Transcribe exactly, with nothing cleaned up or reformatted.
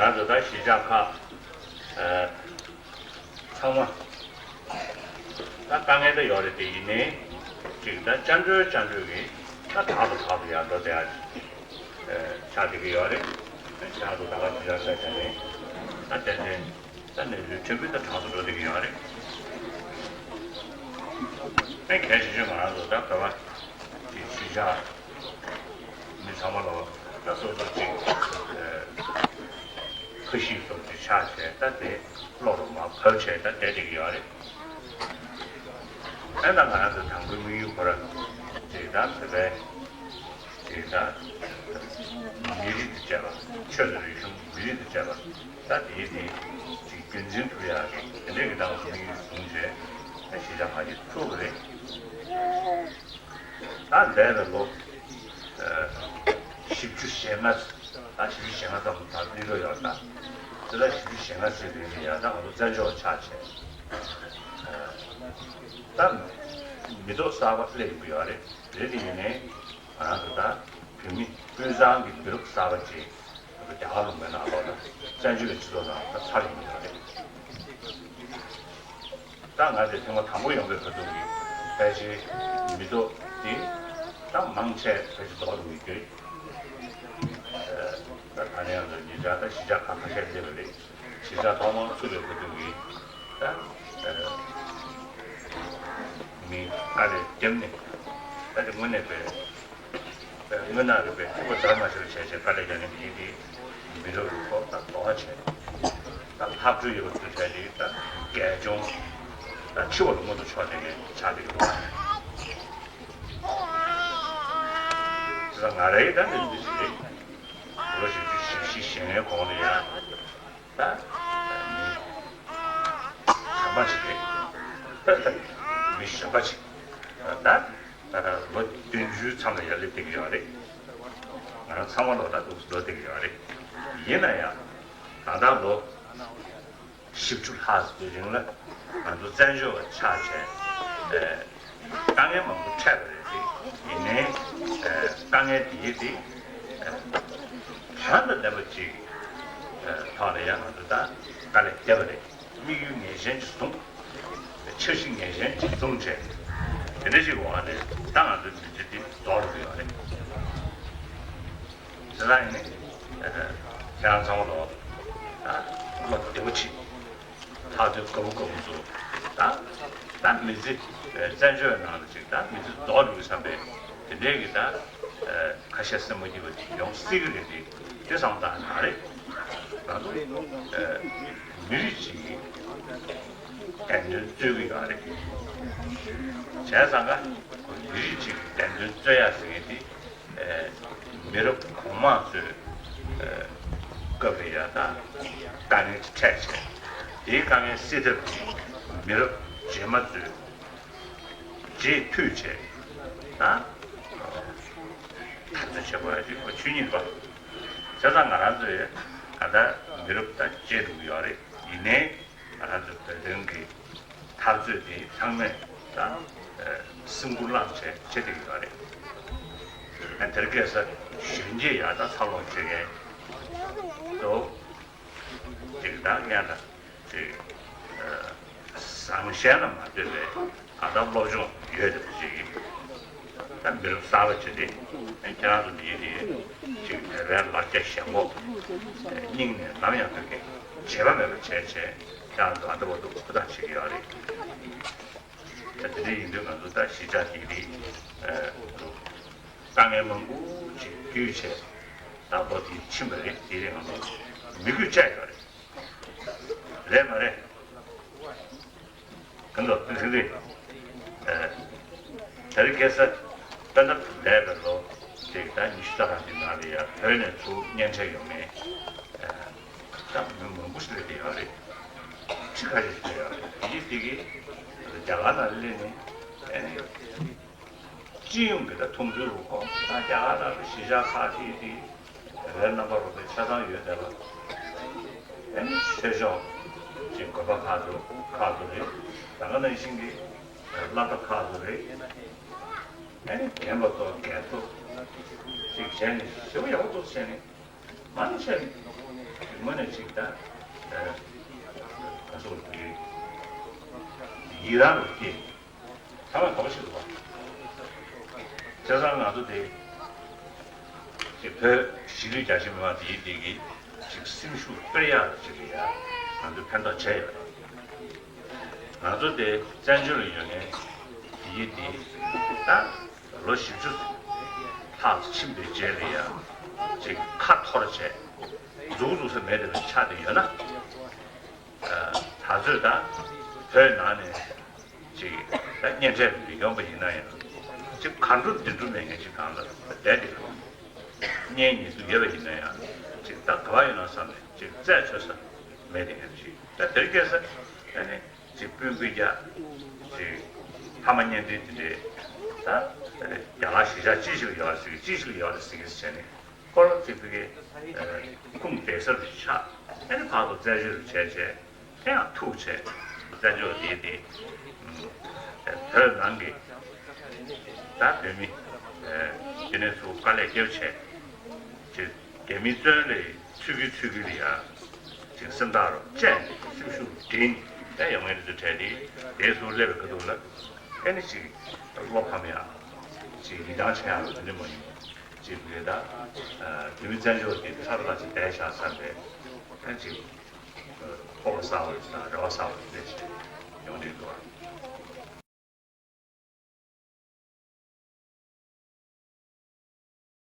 ང་ཚོ་ད་གཞིས་ཆགས་ཁག་ཨ་ཚང་མ་ད་དཀའ་ངལ་ད་ཡོད་རེད་དེ། ཡིན་ནའི་ཅིག་ད་སྐྱབས་འགྲོའི་སྐྱབས་འགྲོའི་གི་ད་དྲག་ཏུ་དྲག་ཏུ་ཡར་འགྲོ་བསྡད་ཡ་ཆགས་བསྡད་ཀྱི་ཡོད་རེད། ཆགས་འདུག་ད་ག་གཞིས་ཆགས་ས་ཆ་ནས་ད་ཏན་ཏན་ད་གནས་ཚུལ་ཕྲན་བུ་ད་དྲག་ཏུ་འགྲོ་བསྡད་ཀྱི་ཡོད་རེད། ཨེ་གལ་ཆེ་ཤོས་ང་རང་ཚོ་ད་བོད་པ་གི་གཞིས་ཆགས་མི་ཚང་མ་ལོ་ད་སོ་སོ་ཅིག་ཁ་ཤས་སོགས་ཀྱི་ཆགས་བྱས་ད་དེ་བློ་རུ་མ་བབས་བྱས་ད་བསྡད་བསྡད་ཀྱི་ཡོད་རེད། ཨེ་ད་ང་རང་ཚོ་དང་པོའི་དམིགས་ཡུལ་ཁོ་ར་ཅིག་ད་བོད་པའི་ཅིག་ད་མི་རིགས་དང་བཅས་པ་ཆོས་དང་རིག་གཞུང་མི་རིགས་དང་བཅས་པ་ད་དེའི་དེ་ཅིག་རྒྱུན་འཛིན་ཐུབ་ཡག་གི་དེ་འདྲའི་གི་ཏང་དམིགས་ཡུལ་བཟུང་བྱས་ད་གཞིས་ཆགས་ཁག་ཅིག་ཚུགས་པ་རེད། ད་འདས་པའི་ལོ་ཨ་བཞི་བཅུ་ཞེ་ལྔ་ད་བཞི་བཅུ་ཞེ་ལྔ་ཙམ་ད་སླེབས་འགྲོ་ཡོད་ད། དེ་ད་བཞི་བཅུ་ཞེ་ལྔ་ཟེར་དུས་ནི་ཡང་ད་ང་ཚོ་བཙན་བྱོལ་བ་ཆགས་བྱས་ཨ་ད་མི་ཐོག་གསར་པ་སླེབས་ཡོང་གི་ཡོད་རེད། རེད་དེ་ཡིན་ནའི་ང་རང་ཚོ་ད་བོད་མི་ཀུན་བཟང་གི་མི་རབས་གསར་པ་ཅིག་རྒྱ་གར་ལུང་པའི་ནང་ལོགས་ལ་བཙན་བྱོལ་གྱི་སྤྱི་ཚོགས་ནང་ད་ཚར་ཡོང་གི་ཡོད་རེད། ད་ང་ཚོས་ཐེངས་མ་དང་པོ་ཡོང་བའི་བར་དུ་གི་ཕལ་ཆེར་མི་ཐོག་འདི་ད་མང་ཆེ་ཕལ་ཆེར་རྫོགས་འགྲོ་གི་ཡོད། ད་ད་ནས་ཡང་ཉེ་ཆར་ད་གཞིས་ཆགས་ཁག་ཁ་ཤས་སླེབས་པ་རེད། གཞིས་ཆགས་ཐོག་མར་ཚུགས་པའི་བར་དུ་གི་ད་མི་དཀའ་ལས་བརྒྱབ་ནས་ད་དེ་དངོས་གནས་པའི་དངོས་གནས་རེད་པས་ཐུགས་པ་འཛར་མ་ཤོར་བྱས་བྱས་དཀའ་ལས་རྒྱག་མཁན་དེ་དེ་མི་རབས་རུ་ཁོག་ད་དོ་བ་བྱས་ད་ལྷག་འཕྲོ་ཡོད་པ་ཚོ་བྱས་ཏེ་ད་རྒྱལ་གཅོང་ད་འཆི་བ་ལ་མངོན་དུ་ཕྱོགས་ཏེ་ནས་ཆགས་ཏེ་ཡོད་པ་རེད། ད་ང་རའི་ད་འདི་འདི་ཞིག་རེད། ལོ་བཞི་བཅུ་ཞེ་བཞི་ཞེ་ལྔའི་གོང་ལ་ཡ། ད་མི་གཞོན་པ་ཅིག་རེད། མི་གཞོན་པ་ཅིག་ད་ལོ་བདུན་ཅུའི་མཚམས་ལ་ཡར་སླེབས་བསྡད་ཀྱི་ཡོད་རེད། ང་རང་ཚང་མ་ལོ་ད་འདུག་སེ་འགྲོ་བསྡད་ཀྱི་ཡོད་རེད། ཡིན་ན་ཡང་ད་ལྟ་ལོ་བཞི་བཅུ་ལྷག་ཙམ་གྱི་རིང་ལ་ང་ཚོ་བཙན་བྱོལ་བ་ཆགས་བྱས་དཀའ་ངལ་མང་པོ་འཕྲད་པ་རེད་དེ། ཡིན་ནའི་དཀའ་ངལ་དེ་དེ་དོན་དང་ལྡན་པ་ཅིག་ཐོག་ལ་ཡང་ང་ཚོ་ད་དཀའ་ལས་བརྒྱབ་པ་རེད། དམིགས་ཡུལ་ངེས་ཅན་ཅིག་བཟུང་། འཆར་གཞི་ངེས་ཅན་ཅིག་བཟུང་བྱས། དེ་འདྲ་ཞིག་འོག་ནས་ད་ང་ཚོའི་མི་ཚེ་འདི་རྫོགས་འགྲོ་གི་ཡོད་རེད། དེ་ལ་ཡིན་ནས་ཁྱེད་རང་ཚང་མ་ལོ་བློ་བདེ་པོ་བྱེད། ཐག་གཅོད་དགའ་པོ་དགའ་པོ་བཟོ། ད་ད་མི་ཚེ་བཙན་བྱོལ་ནང་ལ་ཅིག་ད་མི་ཚེ་རྫོགས་འགྲོ་གི་བསམ་པའི་དེ་འདྲའི་གི་ད་ཁ་ཤས་སེམས་པ་སྐྱིད་པ་ཅིག་ཡོང་སྲིད་གི་རེད་དེ། དེ་བསམ་སྟངས་ག་རེད། ང་ཚོ་མི་རིགས་གཅིག་གི་བདེན་དོན་རྩོད་ཀྱི་ཡོད་རེད། བྱས་ཙང་ཀ་མི་རིགས་གཅིག་གི་བདེན་དོན་རྩོད་ཡ་ཟེར་མཁན་དེ་མི་རབས་གོང་མ་ཚོའི་སྐབས་ལ་ཡ་ད་དཀའ་ངལ་འཕྲད་བྱས། དེའི་དཀའ་ངལ་སེལ་ཐབས་ཀྱི་མི་རབས་རྗེས་མ་ཚོས་རྗེས་མཐུད་བྱས་ད་འཐབ་རྩོད་བྱེད་དགོས་ཡ་ཅིག་ཆོས་ཉིད་རེད་པ། བྱས་ཙང་ང་རང་ཚོས་ད་ལྟ་མི་རབས་ད་བརྗེ་འགྲོ་གི་ཡོད་རེད། ཡིན་ནའི་ང་རང་ཚོའི་བོད་དོན་གྱི་འཐབ་རྩོད་དེ་ཚང་མས་ད་སེམས་ཁུར་བླངས་བྱས་བྱེད་བསྡད་ཀྱི་ཡོད་རེད། ཨ་དེར་སྐད་ས་གཞོན་སྐྱེས་ཡག་ད་འཚར་ལོངས་བྱེད་མཁན་ཚོ་ཅིག་ད་སྙན་ད་ཅིག་བཟང་ཞན་ལ་མ་ལྟོས་པའི་ད་ལྟ་སློབ་སྦྱོང་ཡོད་བསྡད་པ་ཅིག་ད་མི་རབས་གསར་པ་ཅིག་རེད། ཁྱེད་རང་ཚོ་འདིའི་དེ་ཅིག་བོད་པའི་ལ་རྒྱ་ཞེན་ཁོག་སྙིང་ནས་ནམ་ཡང་བོད་སྐད་བརྗེད་པ་མེད་པ་བྱས་བྱས་ཁྱེད་རང་ཚོ་ད་ལྟ་བར་དུ་ཧུར་ཐག་བྱེད་ཀྱི་ཡོད་རེད། ད་དེ་འདྲ་ཡིན་དུས་ང་ཚོ་ད་གཞིས་ཆགས་འདི་རིགས་དཀའ་ངལ་མང་པོ་ཅིག་བརྒྱུད་བྱས་ད་ལོ་འདི་ཕྱིན་པ་རེད། དེ་རིང་ང་ཚོ་མི་རྒྱུད་བཅག་ཡོད་རེད། རེད་མ་རེད། གང་ལྟར་དེ་རིང་རེད། ཨ་དེ་རིང་ཁ་སང་དཔེར་ན་འདས་པའི་ལོ་དེ་ད་ཉི་ཤུ་རྩ་གྲངས་ཀྱི་ནང་ལ་ཡ་བོད་ནས་ཚུར་གཉེན་འཕྲད་ཡོང་མཁན་ཨ་ད་མི་མང་པོ་ཞིག་སླེབས་བསྡད་ཡོད་རེད། ཁྲི་ཁ་ཤས་ཤིག་སླེབས་ཡོད་རེད། དེ་གི་དེ་གི་རྒྱ་གར་ནང་སླེབས་ནས་ཨ་ནི་སྤྱི་ཡོངས་ཀྱི་ད་མཐོང་ཚུལ་རུ་ཁོ་ད་རྒྱ་གར་ནང་གི་གཞིས་ཆགས་ཁག་ཅིག་དེ། བོད་རྣམ་པ་རོགས་པའི་ཆ་ཚང་ཡོད་བསྡད་པ། ཨ་ནི་ཆོས་ཕྱོགས་ཀྱི་དགོན་པ་ཁག་ཏུ་ཁག་ཏུ་རེད། ད་ག་ནང་བཞིན་གྱི་སློབ་གྲྭ་ཁག་ཏུ་རེད། ཨ་ནི་རྒན་པ་ཚོ་རྒན་ཚོ་ཅིག་བྱས་ནས་ཞེ་པོ་ཡག་པོ་འདུག་བྱས་ནས་མ་ཎི་བྱས་ནས་ དངོས་གནས་ཅིག་ད་ཨ་ག་ཚོད་དེ་ཡི་རང་རུ་སྐྱེས། ཐ་མ་དོགས་ཤིག་འདུག་བ། བྱས་ཙང་ང་ཚོ་དེ་ཅིག་བོད་གཞིས་ལུས་རྒྱ་ཆེ་མི་མང་དེ་ཡིན་དེ་གི་ཅིག་སེམས་ཤུགས་སྤེལ་ཡག་ཅིག་རེད་ཡ། ང་ཚོས་ཕན་ཐོགས་བྱས་ཡོད་རེད། ང་ཚོ་དེ་བཙན་བྱོལ་ལ་ཡོད་མཁན་དེ་ཡིན་དེ་ད་ལོ་བཞི་བཅུ་ལྷག་ཕྱིན་པའི་རྗེས་ལ་ཡ་ཅིག་ཁ་འཐོར་བྱས་འཛུགས་འཛུགས་ས་མེད་དེ་ལ་ཆགས་བསྡད་ཡོད་ན། ད་ཚོད་ད་བོད་ནང་ནས་ཅིག་ད་གཉེན་འཕྲད་དུ་ཡོང་པ་ཡིན་ན་ཡང་ཅིག་ག་འགྲོ་འདི་འགྲོ་མེད་མཁན་ཅིག་སྒང་ལ་བསྡད་དེ་གཉེན་ཉེ་དུ་ཡོད་པ་ཡིན་ན་ཡང་ཅིག་ད་ག་བ་ཡོད་ན་བསམ་ནས་ཅིག་རྩད་ཆོད་ས་མེད་དེ་ཡང་ཅིག་ད་དེར་སྐྱེས་ས་ཨ་ནི་ཅིག་སྤུན་སྤུན་ཀྱག་ཅིག་ཕ་མ་གཉེན་འབྲེལ་དེ་འདྲའི་ད་རྒྱ་གར་གཞིས་ཆགས་ཅི་ཞིག་ལ་ཡོད་རེད་ཟེར་གི་ཅི་ཞིག་ལ་ཡོད་རེད་ཟེར་གི་ཟེར་ནས། སྐོར་ཅིག་ཕ་གི་ཁུངས་འདེད་ས་རུ་ཆགས། ཨ་ནི་ཕར་ཚུར་བཙན་བྱོལ་རུ་བྱས་བྱས་དེ་ཡང་ཐུག་བྱས་བཙན་བྱོལ་དེ་དེ་བོད་ནང་གི་ད་བོད་མི་དེ་ནས་ཚུར་དཀའ་ལས་བརྒྱབ་བྱས་ཅིག་རྒྱ་མིའི་བཙོན་ལས་ཚུད་ཀྱི་ཚུད་ཀྱི་ལ་ཡ་ཅིག་སེམས་ཐག་རུ་བཅད་ནས་སེམས་ཤུགས་བསྒྲིམས་ནས་ཡོང་མཁན་དེ་ཚོ་གྲས་དེ་དེ་ཚུར་སླེབས་པའི་ཁ་ཐུག་ལ་ཨ་ནི་ཅིག་བློ་ཕམ་ཡག་ཅིག་ཡིད་ཐང་ཆད་ཡག་དེ་འདྲ་མ་ཡིན་པ། ཅིག་རེད་ད། ཨ་བོད་མི་བཙན་བྱོལ་དེ་ཁྲ་ཁྲ་ཅིག་བསྡད་བཞག་བསམ་པའི་ཨ་ཅིག་ཨ་སྤོབས་པ་གསར་བ་དང་རེ་བ་གསར་བ་དེ་ཅིག་